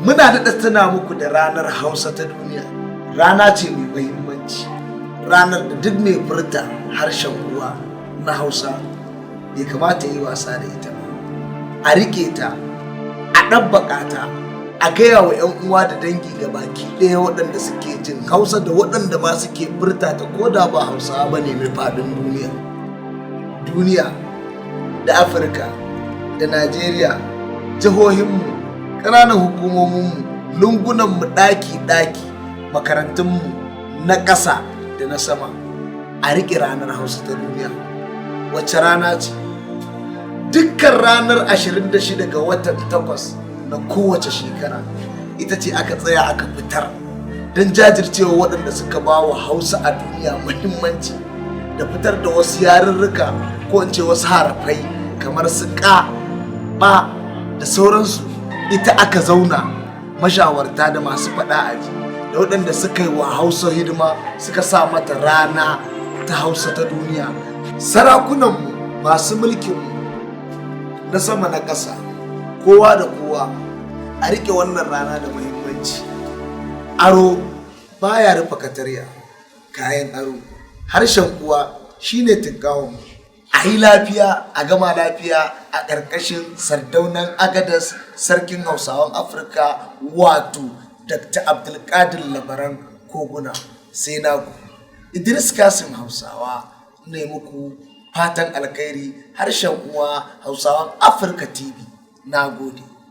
Muna daɗa tuna muku da Ranar Hausa ta Duniya. Rana ce mai muhimmanci, ranar da duk mai furta harshen uwa na Hausa bai kamata yi wasa da ita ba. A riƙe ta, a ɗabbaƙa ta, a gaya wa 'yan uwa da dangi ga baki ɗaya, waɗanda suke jin Hausa da waɗanda ma suke furta ta, ko da ba Hausawa ba ne, mai faɗin duniya. Duniya da Afirka da Najeriya, jihohinmu, ƙananan hukumominmu, lungunanmu, ɗaki-ɗaki, makarantunmu na ƙasa da na sama, a riƙe Ranar Hausa ta Duniya. Wacce rana ce? Dukkan ranar 26 ga watan 8 na kowace shekara ita ce aka tsaya aka fitar don jajircewa waɗanda suka ba wa Hausa a duniya muhimmanci da fitar da wasu yarurruka, ko in ce wasu harafai kamar su ƙa, ba da sauransu. Ita aka zauna, mashawarta da masu faɗa aji da waɗanda suka yi wa Hausa hidima suka sa mata rana ta Hausa ta Duniya. Sarakunanmu, masu mulkinmu na sama, na ƙasa, kowa da kowa, a riƙe wannan rana da muhimmanci. Aro baya rufe katarya, kayan aro. Harshen uwa shine tinkawon. A yi lafiya a gama lafiya a ƙarƙashin Sardaunan Agadas, Sarkin Hausawan Afirka, wato Dr. Abdulkadir Labaran Koguna. Sai naku Idris Kasim Hausawa ne muku fatan alkhairi. Harshen Uwa, Hausawan Afirka TV, na gode.